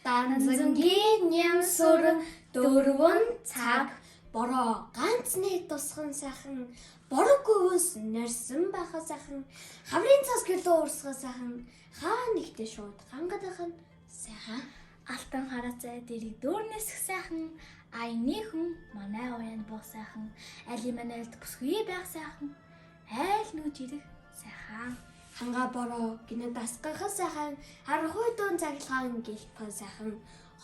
Данзангийн нямсүрэн 4 цаг бороо ганц нэг тусхан сайхан борог гүвэс нэрсэн байха сайхан хаврын цас гэлөө урсгал сайхан хаа нэгтээ шууд гангадах нь сайхан. Алтан хараацай дэрэг дүүрнэсэх сайхан, аяны хүн манай уяанд буух сайхан, али манай айлд бүсгүй байх сайхан, айл нүүж ирэх сайхан. Ханга бороо гинэ дасгах сайхан харахуй дуун цаглаан гэлтхэн сайхан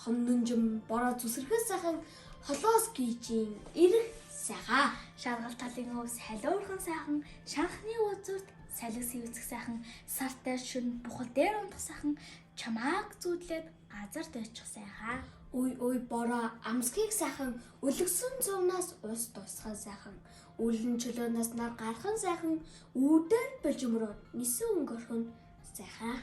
хомнонжим бороо зүсрэхэн сайхан холоос гийжин ирэх сайхан. Шаргал талын өвс халиурхан сайхан, шанхны үзүүрт салхи сэвцэх сайхан, сартай шүн бухал дээр унтах сайхан, чамааг зүүдлээд газар дойчих сайхан. Уй уй бороо амсгийг сайхан өлгсөн зуунаас ус тусхан сайхан үлэн чөлөөнөөс нар гархан сайхан үүдээр бэлжмөрөө нисэн өнгөрхөн сайхан.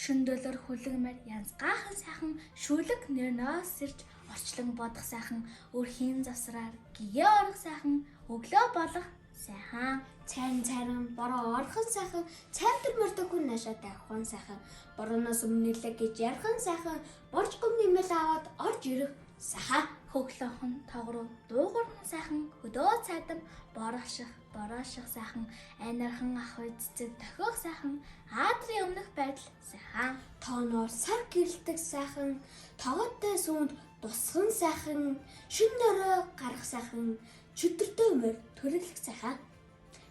Шөнө дөлөөр хүлэгмэр янзгаахан сайхан, шүлэг нэрнөөс ирж орчлон бодох сайхан, өрхийн завсраар гэгээ орох сайхан, өглөө болох сайхан. Цайн цайран бороо орхон сайхан цайвдар мөрдөг хүн наашаа тавихан сайхан борооноос өмнө нэлэг гэж ярхан сайхан борж гом нэмэл аваад орж ирэх сайхан. Хөглөөхөн тогруу дуугархан сайхан, хөдөө цайдам борооших борооших сайхан, анирхан ах цэцэг тохиох сайхан, аадрын өмнөх байдал сайхан. Тооноор сар гэрэлтэх сайхан тогоотой сүүнд тусхан сайхан шин дөрөө гарах сайхан чөтөртэй мөр төрөлх сайхан.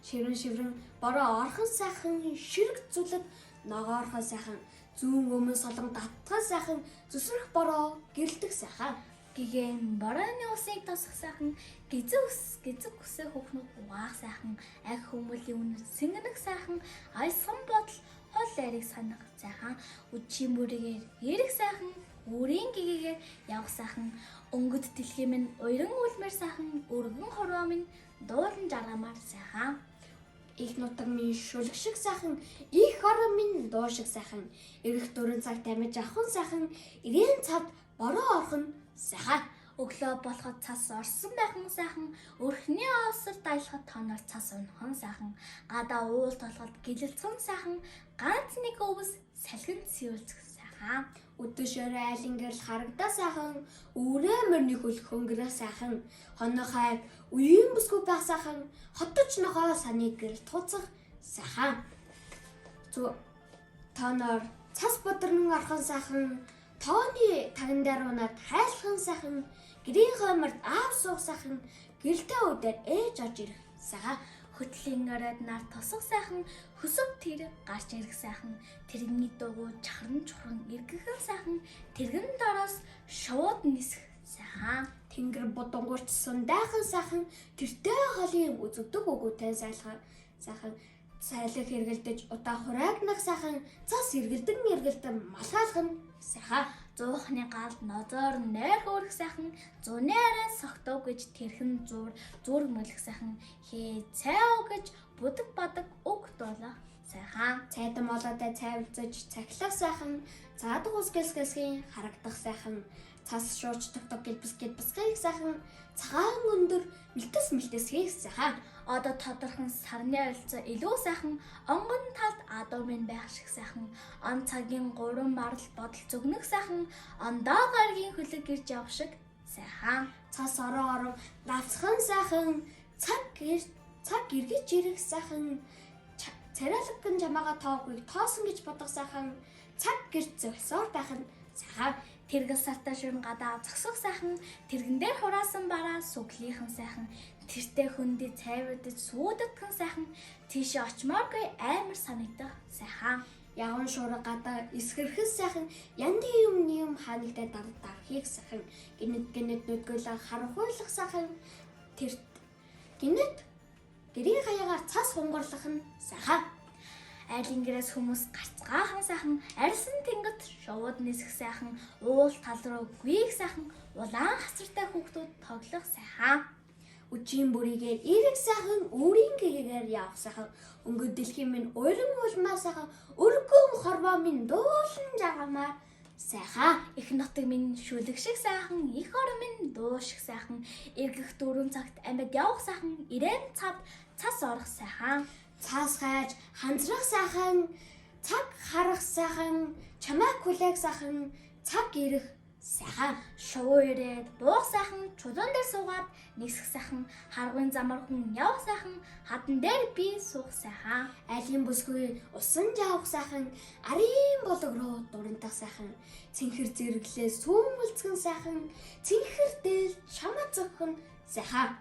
Шиврэн шиврэн бороо орхон сайхан ширэг зүлэг ногоорхон сайхан зүүн өмнө солон татхан сайхан зүсрэх бороо гэрэлтэх сайхан. Гэгээн борооны усыг тосох сайхан, гизэг ус гизэг үсээ хөхнөг угаах сайхан, ах хүмүүлийн үнэ сэнгэнэх сайхан, аясган бодол хол ариг санах сайхан, үдшийн бүргээр эрэх сайхан, өөрийн гэгээгээр явах сайхан, өнгөт дэлхий минь уяран үлмэр сайхан, өргөн хорвоо минь дуулан жаргамаар сайхан. Их нутаг минь шүлэг шиг сайхан, их орон минь дуу шиг сайхан, ирэх 4 цаг дамиж авхан сайхан, ирээн цавд бороо орох нь сайхан. Өглөө болоход цас орсон байхан сайхан, өрхний осорт аялахад тооноор цас унахан сайхан, гадаа уул толгод гэлэлцэн сайхан, ганц нэг өвс салхинд сэвэлцэх сайхан. Өдөш орой айлын гэрэл харагдаа сайхан, өрөө мөрний хөл хөнгөрөх сайхан, хоног хайр үеийн бүсгүй байх сайхан, хотож нохоо саний гэрэл тууцах сайхан. Зү тооноор цас бодарнан орхон сайхан, тооны таган дээр унаад хайлхан сайхан, гэрийн хойморт аав суух сайхан, гэрэлтэй үдээр ээж орж ирэх сайхан. Хөтлийн оройд нар тосох сайхан, хөсөв тэр гарч ирэх сайхан, тэрэгний дугуй чахран чухран эргэхэн сайхан, тэрэгэн дороос шууд нисэх сайхан. Тэнгэр бодонгуурч сундайхан сайхан, тэртэй холын үзэгдэх үгүйтэй сайлхан сайхан, сайлаг хэргэлдэж удаа хураагнах сайхан, цас эргэлдэн эргэлдэн малгайлах нь сайхан. Зуухны галд нозоор нойр хөөрөх сайхан, зуны арай согтов гэж тэрхэн зуур зүүрг мөлөх сайхан, хээ цайв гэж будаг бадаг үг дуулах сайхан. Цайдам олоотой цайвалзаж цахилах сайхан, заадаг ус гэлсгэлсгийн харагдах сайхан, цас шуурч тогтог гэлбэс гэлбэсхийх сайхан, цагаан өндөр мэлтэс мэлтэсхийх сайхан. Одоо тодорхон сарны ойролцоо илүү сайхан, онгон талд адуу минь байх шиг сайхан, он цагийн 3 марал бодол зөгнөх сайхан, ондоо гаргийн хөлөг гэрж явах шиг сайхан. Цас орон орон давцхан сайхан, цаг гэр цаг эргэж ирэх сайхан, царайлган чамаага тоогүй тоосон гэж бодох сайхан, цаг гэрч зөксөөр байх нь сайхан. Тэргэл сартай шүрэн гадаа зогсох сайхан, тэргэн дээр хураасан бараа сүглийнхэн сайхан, тэртээ хөндөй цайвардаж сүйдэтгэн сайхан, тийшээ очмооргүй аймар санагдах сайхан. Яван шуурга гадаа эсгэрхэн сайхан, яндын юм юм хаанагтай дархийг сайхан, гинэт гинэт нүдгүүлэн харанхуйлах сайхан, тэр гинэт гэрийн хаягаар цас хунгарлах нь сайхан. Айлын гэрээс хүмүүс гарцгаахан сайхан, арьсан тэнгэрт шувууд нисэх сайхан, уул тал руу гүйх сайхан, улаан хасартай хүүхдүүд тоглох сайхан. Үжийн бүрийгээр эрэг сайхан, өөрийн гэгээгээр явах сайхан, өнгө дэлхийн минь уйран улмаа сайхан, өргөн хорвоо минь дуулан жаргамаар сайхан. Их нутаг минь шүлэг шиг сайхан, их орон минь дуу шиг сайхан, эргэх 4 цагт амьд явах сайхан, ирээн цавд цас орох сайхан. Цаас хайж ханзрах сайхан, цаг харах сайхан, чамайг хүлээх сайхан, цаг ирэх сайхан. Шувуу ирээд буух сайхан, чулуун дээр суугаад нэгсэх сайхан, харгуйн замаар хүн явах сайхан, хадан дээр би суух сайхан. Айлын бүсгүй усан жаавах сайхан, арын болог руу дурандах сайхан, цэнхэр зэрэглээ сүүмэлцгэн сайхан, цэнхэр дээл шамаа зөхөн сайхан.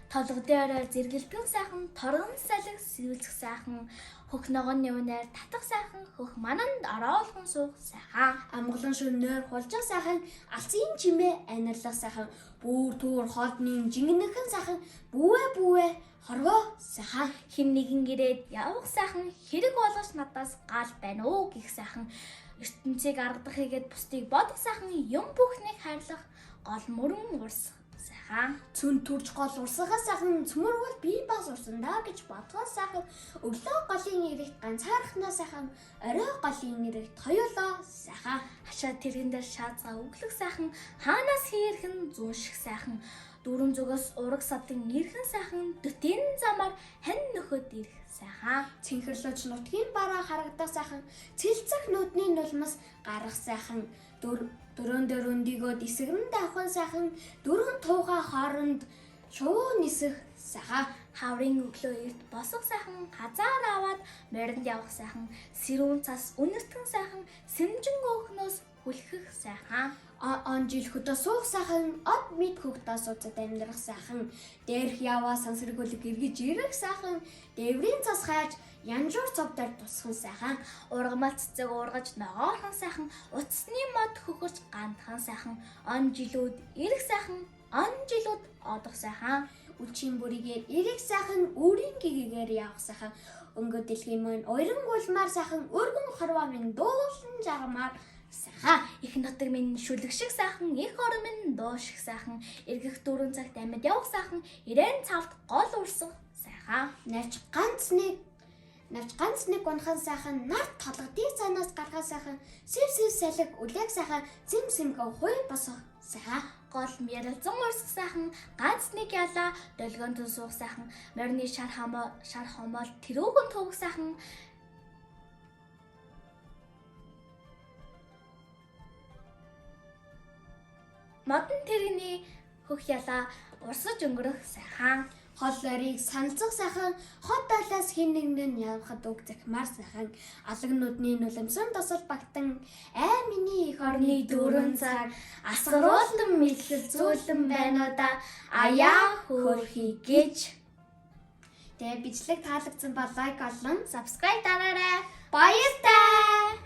Толго дээр зэрэгэлдэн сайхан, торгон салхи сэвэлзэх сайхан, хөх ногоон нивнээр татах сайхан, хөх мананд ороолхон суух сайхан. Амгалан шөнө нойр хулжих сайхан, алсын чимээ анирлах сайхан, бүүр түүр хоолны жингэнхэн сайхан, бүүвэ бүүвэ хорвоо сайхан. Хэн нэгэн ирээд явах сайхан, хэрэг болгож надаас гал байна уу гэх сайхан, ертөнцийг аргадах хийгээд бусдыг бодох сайхан, юм бүхнийг хайрлах гол мөрөн урсах сайхан. Цүн төрж гол урсгал сайхан, цөмөр бол би бас урсан даа гэж бодгоо сайхан, өглөө голын эрэгт ганцаархнаа сайхан, орой голын эрэгт хоёулаа сайхан. Хашаа тэрэгэн дээр шаазгаа өглөх сайхан, хаанаас хийрхэн зүүн шиг сайхан, дөрвөн зүгээс ураг садан ирхэн сайхан, дөтийн замаар хань нөхөд ирэх сайхан. Цэнхэрлэж нутгийн бараа харагдах сайхан, цэлцэх нүдний нулимс гарах сайхан, дөрөн дөрөндийгөө дисгэрэн давхан сайхан, дөрвөн тууга хооронд шувуу нисэх сайхан. Хаврын өглөө эрт босох сайхан, хазаар аваад моринд явах сайхан, сэрүүн цас үнэртэн сайхан, сэмжин өөхнөөс хүлхэх сайхан. Он жил хөдөө суух сайхан, од мэд хөгтөө сууцад амьдрах сайхан, дээрх яваа сансрыг хөлөг эргэж ирэх сайхан, дээврийн цас хайж янжуур цов дээр тусхан сайхан. Ургамал цэцэг ургаж ногоорхон сайхан, утасны мод хөхөрч гандхан сайхан, он жилүүд ирэх сайхан, он жилүүд одох сайхан. Үлчийн бүрийгээр эрэг сайхан, өөрийн гэгээгээр явах сайхан, өнгө дэлхийн мөн уйран гулмаар сайхан, өргөн хорвоо минь дуулан жаргамаар сайхан. Их нутаг минь шүлэг шиг сайхан, их орон минь дуу шиг сайхан, эргэх дөрвөн цагт амьд явах сайхан, ирээн цавд гол урсах сайхан. Навч ганц нэг гунхан сайхан, нар толгодын цаанаас гаргаа сайхан, сэв сэв салхи үлээх сайхан, зэм сэмгэн хуй босох сайхан. Гол ярилцан урсах сайхан, ганц нэг ялаа долгион тун суух сайхан, морины шар хамаа шар хомоол тэрүүгэн төвөх сайхан, модон тэрэгний хөх ялаа урсаж өнгөрөх сайхан. Хол орийг саналцах сайхан, хот айлаас хин нэгэн нь явхад үг захимаар сайхан, алаг нүдний нулимсан тосол багтан, ай миний их орны дөрвөн цаг асгаруулан мэдлэл зүүлэн байна уу да, аяа хөөрхий гэж. Тэгээ бичлэг таалагдсан ба лайк болон Subscribe дараарай. Баяртай.